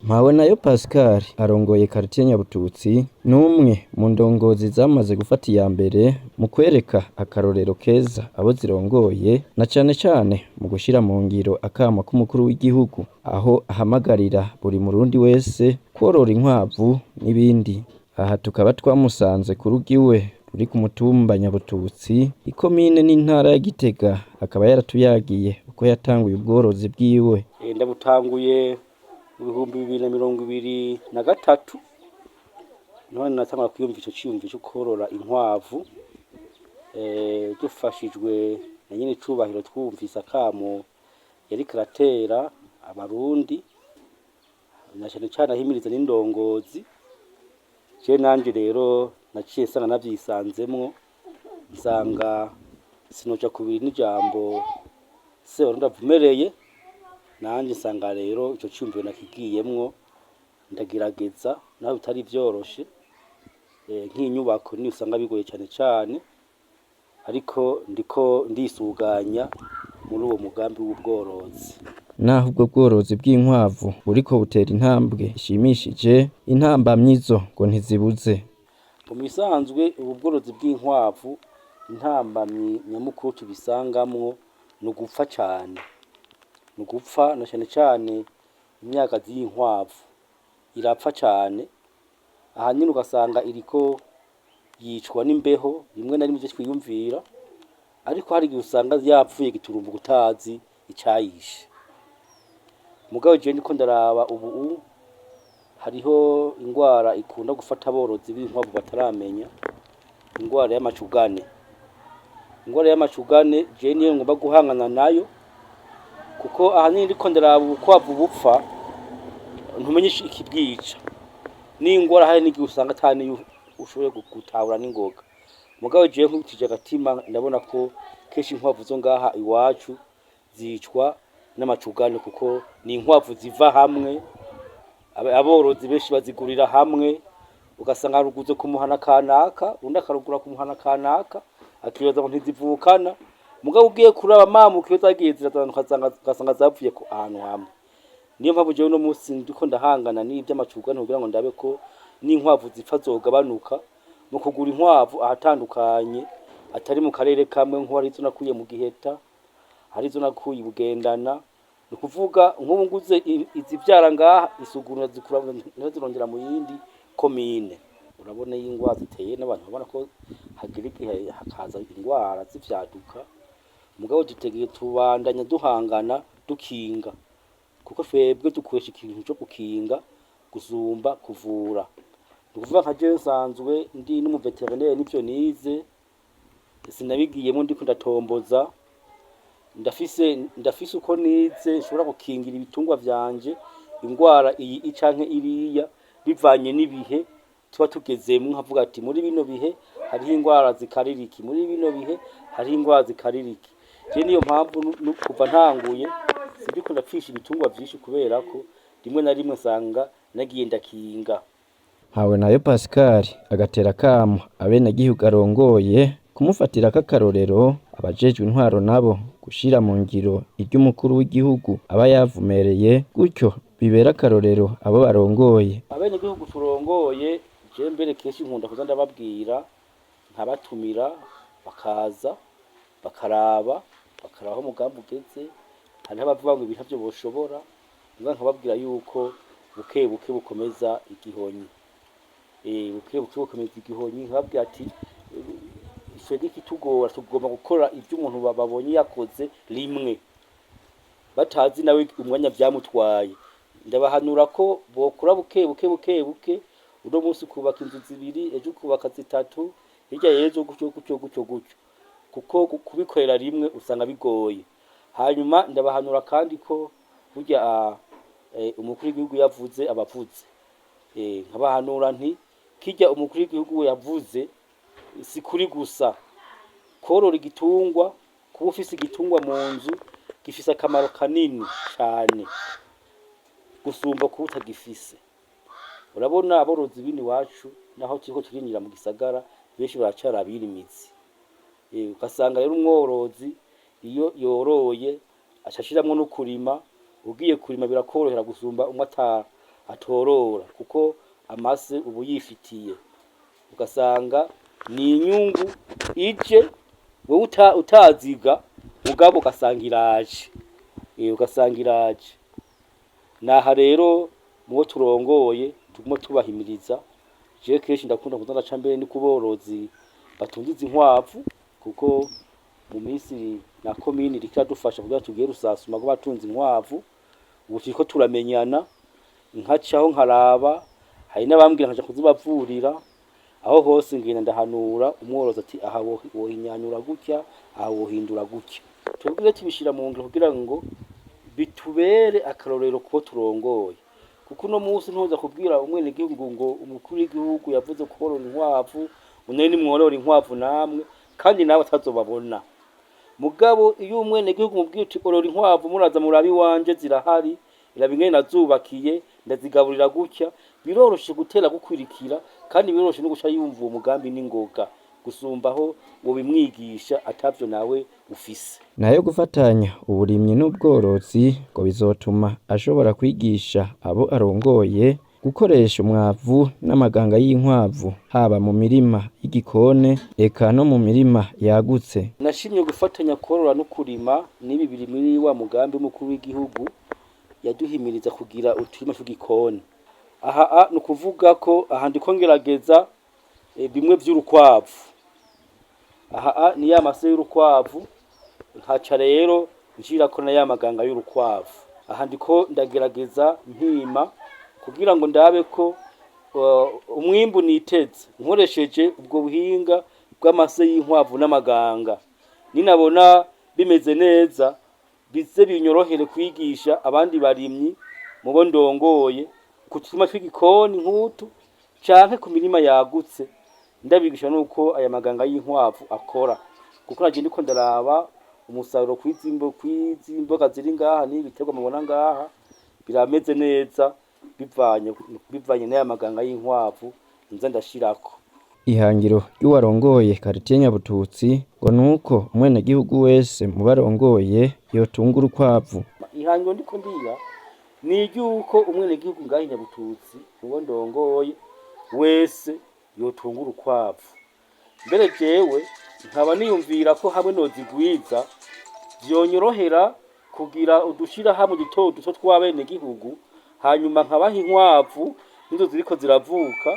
Mpawenayo Pascal arongoye quartier Nyabututsi, n'umwe mu ndongozi zamaze gufata iya mbere mu kwereka akarorero keza abo zirongoye, na cane cane mu gushira mu ngiro akamo k'umukuru w'igihugu, aho ahamagarira buri murundi wese kworora inkwavu n'ibindi. Aha tukaba twamusanze ku rugo iwe ruri ku mutumba Nyabututsi, ikomine n'intara ya Gitega, akaba yaratuyagiye uko yatanguye ubworozi bwiwe. Ndabutanguye mu 2023, none natangura kwiyumva ico ciyumviro co korora inkwavu, dufashijwe na nyene icubahiro. Twumvise akamo yariko aratera abarundi, na cane cane ahimiriza n'indongozi. Jewe nanje rero naciye nsanga navyisanzemwo, nsanga sinoja kubiri n'ijambo Sebarundi avumereye. Nanje nsanga rero ico ciyumviro nakigiyemwo, ndagerageza naho bitari vyoroshe. Nk'inyubako niyo usanga bigoye cane cane, ariko ndiko ndisuganya muri uwo mugambi w'ubworozi. Naho ubwo bworozi bw'inkwavu buriko butera intambwe ishimishije, intambamyi zo ngo ntizibuze. Mu bisanzwe ubu bworozi bw'inkwavu, intambamyi nyamukuru tubisangamwo ni ugupfa cane, ni ugupfa na cane cane imyagazi y'inkwavu irapfa cane. Ahanini ugasanga iriko yicwa n'imbeho, rimwe na rimwe ivyo twiyumvira, ariko hari igihe usanga yapfuye giturumbuka utazi icayishe. Mugabo jewe ndiko ndaraba ubu hariho ingwara ikunda gufata aborozi b'inkwavu bataramenya, ingwara y'amacugane. Ingwara y'amacugane jewe niyo ngomba guhangana nayo, kuko ahanini ndiko ndaraba ubukwavu bupfa ntumenye ikibwica n'ingwara. Hari n'igihe usanga ata niyo ushoboye gutahura n'ingoga. Mugabo jewe nkubitije agatima, ndabona ko kenshi inkwavu zo ngaha iwacu zicwa n'amacugane, kuko ni inkwavu ziva hamwe, aborozi benshi bazigurira hamwe, ugasanga ruguze ku muhana kanaka, undi akarugura ku muhana kanaka, akibaza ngo ntizivukana. Mugabo ugiye kuraba mamuka iyo zagiye zirazana, ugasanga zavuye ku ahantu hamwe. Niyo mpamvu jewe uno munsi ndiko ndahangana n'ivy'amacugane, kugira ngo ndabe ko n'inkwavu zipfa zogabanuka mu kugura inkwavu ahatandukanye, atari mu karere kamwe. Nko hari izo nakuye mu Giheta, hari izo nakuye i Bugendana. Ni ukuvuga nk'ubu nguze izivyara ngaha, isuguru ndazikura ntazirongera mu yindi komine. Urabona iyo ingwara ziteye n'abantu babona ko hagira igihe hakaza ingwara z'ivyaduka. Mugabo dutegeye tubandanya duhangana dukinga, kuko twebwe dukoresha ikintu co gukinga gusumba kuvura. Ni ukuvuga nka jewe nsanzwe ndi n'umuveterineri, nivyo nize, sinabigiyemwo ndiko ndatomboza. Ndafise uko nize nshobora gukingira ibitungwa vyanje ingwara iyi canke iriya, bivanye n'ibihe tuba tugezemwo. Nkavuga ati muri bino bihe hariho ingwara zikarira iki, muri bino bihe hariho ingwara zikarira iki. Je niyo mpamvu kuva ntanguye sindiko ndapfisha ibitungwa vyinshi, kubera ko rimwe na rimwe nsanga nagiye ndakinga. Mpawenayo Pascal agatera akamo abenegihugu arongoye kumufatirako akarorero, abajejwe intwaro nabo gushira mu ngiro iry'umukuru w'igihugu aba yavumereye, gutyo bibera akarorero abo barongoye. Abenegihugu turongoye, je mbere kenshi nkunda kuza ndababwira, nkabatumira bakaza bakaraba aho umugambi ugeze. Hariho abavuga ngo ibi ntavyo boshobora, muga nkababwira yuko buke buke bukomeza igihonyi, buke buke bukomeza igihonyi. Nkababwira ati twebwe ikitugora, tugomba gukora ivyo umuntu babonye yakoze rimwe, batazi nawe umwanya vyamutwaye. Ndabahanura ko bokora buke buke, buke buke. Uno munsi ukubaka inzu zibiri, ejo ukubaka zitatu, hirya y'ejo gutyo gutyo gutyo gutyo, kuko kubikorera rimwe usanga bigoye. Hanyuma ndabahanura kandi ko burya umukuru w'igihugu yavuze abavuze. Nkabahanura nti kirya umukuru w'igihugu yavuze si kuri gusa korora igitungwa. Kuba ufise igitungwa mu nzu gifise akamaro kanini cane gusumba kuba utagifise. Urabona aborozi b'ino iwacu, naho turiko turinjira mu gisagara, benshi baracara abirimizi. Ugasanga rero umworozi iyo yoroye aca ashiramwo no kurima. Ugiye kurima birakorohera gusumba umwe. atorora, kuko amase ubu yifitiye, ugasanga ni inyungu ije wewe utaziga, mugabo ugasanga iraje, ugasanga iraje. Naha rero mubo turongoye tuguma tubahimiriza. Jewe kenshi ndakunda kuza ndaca mbere ni kuborozi batungiza inkwavu, kuko mu minsi na komini iriko iradufasha kugira tugire rusasuma rw'abatunze inkwavu. Ubu turiko turamenyana, nkacaho nkaraba, hari n'abambwira nkaja kuzibavurira. Aho hose ngenda ndahanura umworozi ati aha wohinyanyura gutya, aha wohindura gutya. Twebwe tubishira mu ngiro kugira ngo bitubere akarorero kubo turongoye, kuko uno munsi ntuza kubwira umwenegihugu ngo umukuru w'igihugu yavuze korora inkwavu, une nimworora inkwavu namwe, kandi nawe atazobabona. Mugabo iyo umwenegihugu umubwiye uti orora inkwavu, muraza murabe iwanje zirahari, iraba ingene nazubakiye, ndazigaburira gutya, biroroshe gutera gukwirikira, kandi biroroshe no guca yumva uwo mugambi n'ingoga gusumbaho wobimwigisha atavyo nawe ufise. Nayo gufatanya uburimyi n'ubworozi ngo bizotuma ashobora kwigisha abo arongoye gukoresha umwavu n'amaganga y'inkwavu, haba mu mirima y'igikone eka no mu mirima yagutse. Nashimye gufatanya korora no kurima n'ibi biri muri wa mugambi w'umukuru w'igihugu yaduhimiriza kugira uturima tw'igikoni. Aha ni ukuvuga ko aha ndiko ngerageza bimwe vy'urukwavu. Aha ni ya mase y'urukwavu, nkaca rero nshirako na ya maganga y'urukwavu. Aha ndiko ndagerageza mpima kugira ngo ndabe ko umwimbu niteze nkoresheje ubwo buhinga bw'amase y'inkwavu n'amaganga. Ninabona bimeze neza, bize binyorohere kwigisha abandi barimyi mubo ndongoye ku turima tw'igikoni nk'utu canke ku mirima yagutse, ndabigisha nuko aya maganga y'inkwavu akora, kuko naje ndiko ndaraba umusaruro kw'izi mboga ziri ngaha n'ibiterwa mubona ngaha birameze neza bivanye n'aya maganga y'inkwavu nza ndashirako. Ihangiro ry'uwarongoye karitiye Nyabututsi ngo nuko umwenegihugu wese mu barongoye yotunga urukwavu. Ihangiro ndiko ndiha ni iry'uko umwenegihugu ngaha i Nyabututsi uwo ndongoye wese yotunga urukwavu. Mbere jewe nkaba niyumvira ko hamwe nozigwiza vyonyorohera kugira udushirahamwe duto duto tw'abenegihugu, hanyuma nkabaha inkwavu nizo ziriko ziravuka,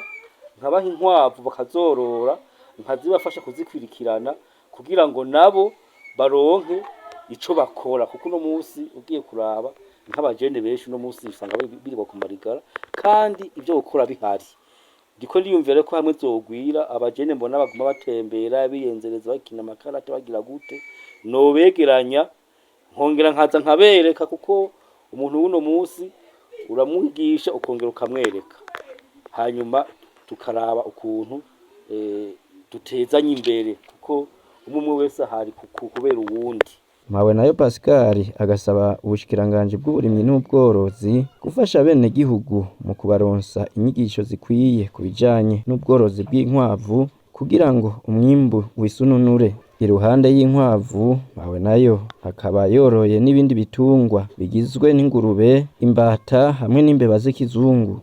nkabaha inkwavu bakazorora, nkazibafasha kuzikwirikirana kugira ngo nabo baronke ico bakora, kuko uno munsi ugiye kuraba nk'abajene benshi uno munsi usanga birirwa ku marigara kandi ivyo gukora bihari. Ndiko ndiyumvira ko hamwe zogwira abajene mbona baguma batembera biyenzereza bakina amakarata bagira gute, nobegeranya nkongera nkaza nkabereka, kuko umuntu w'uno munsi uramwigisha ukongera ukamwereka, hanyuma tukaraba ukuntu dutezanye imbere, kuko umwe umwe wese ahari kubera uwundi. Mpawenayo Pascal agasaba ubushikiranganji bw'uburimyi n'ubworozi gufasha abenegihugu mu kubaronsa inyigisho zikwiye ku bijanye n'ubworozi bw'inkwavu kugira ngo umwimbu wisununure. Iruhande y'inkwavu, Mpawenayo akaba yoroye n'ibindi bitungwa bigizwe n'ingurube, imbata hamwe n'imbeba z'ikizungu.